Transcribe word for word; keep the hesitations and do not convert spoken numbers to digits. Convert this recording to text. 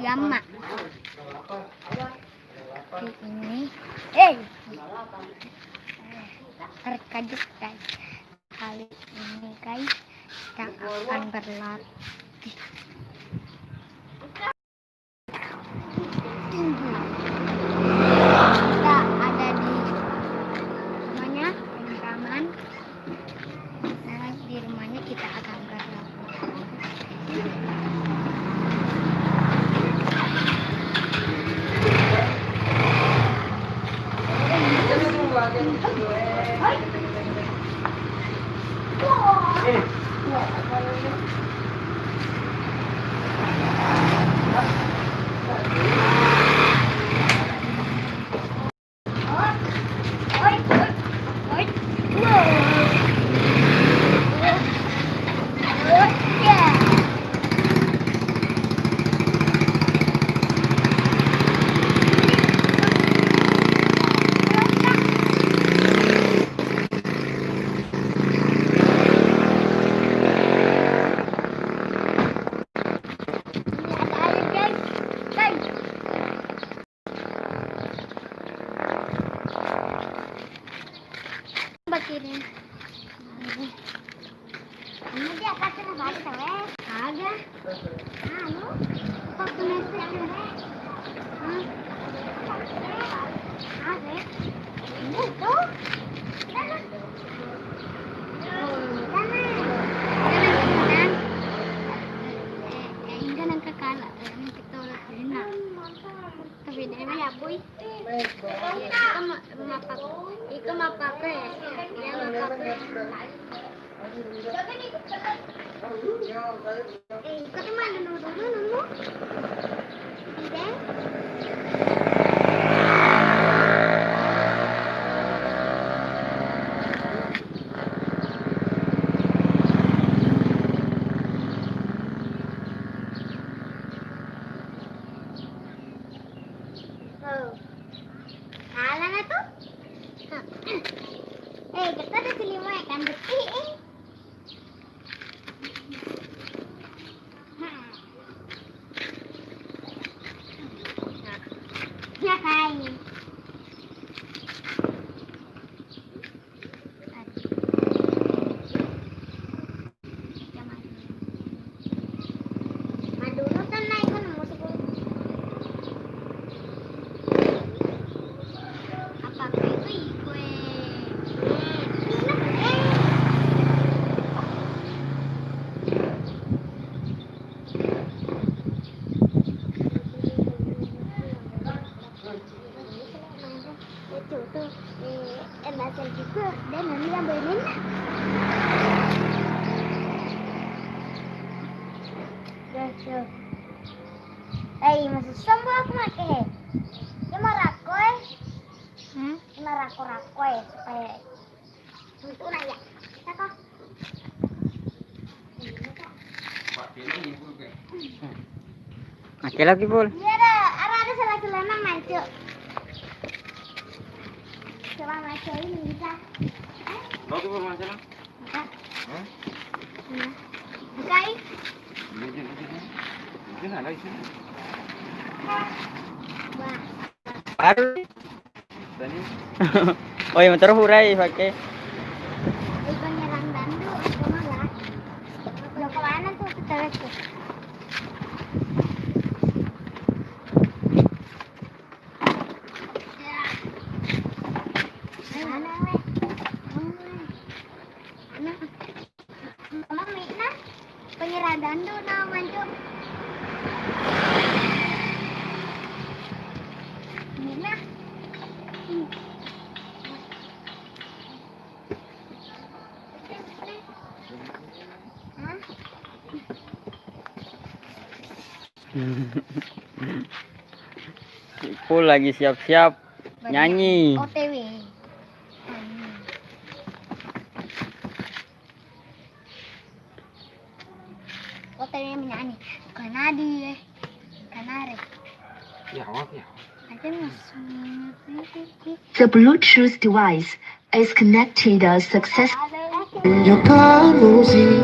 Sama. Ini. Eh. Terkejut, guys. Kali ini, guys, kita akan berlatih tinggi. Kita ada di rumahnya, teman-teman. Nah, di rumahnya kita akan berlatih. Bakirin. Ini dia kasih balik, weh. Ada. Anu, waktu message, weh. Hah? Ada. Ini tuh. Sana. Sana. Sana. Eh, eh, enggak nangka kalah. Eh, kita udah enak. Tapi dia mah ya, boy. Iko ma-, mappaku, iko mappaku ya? Ya, mappaku. Eh, iko tuh mana dulu, dulu, dulu? Tidak. Oh. Salah na tu? Eh, kita ada si lima ya kan? Betul, eh. Hmm. Ya, hai. Madulu kan naik kan musik. Apa itu ikue? Itu tuh, eh, eh, bahasa juga. Dan nanti yang bermain. Dah, dah. Eh, masih sombong aku make. Dia marah kau, eh. Hmm? Dia marah kau, eh, supaya Untukna iya. Sako. Make lagi, Pul. Iya, ada, ada, ada salah-salah nang, Mancu. Coba Mancu ini bisa. Lo tuh, Pul, masalah? Enggak. Hah? Iya. Bukai. Mungkin, mungkin, mungkin ada isinya. Wah. Baru. Oh iya, motor hurai pakai. Bukan nyerang dandu, itu malah. Lo ke mana tuh, ke terus tuh? Ya. Mana, weh? Mana, weh? Mana? Mama, Mina, penyerah dandu na, Mancu. Mina. Hah? Ipul lagi siap-siap nyanyi. O T W. O T W menyanyi. Kanadi, eh. Kanare. Ya, oke. Nanti mas-, The Bluetooth device is connected successfully. Your car moves in.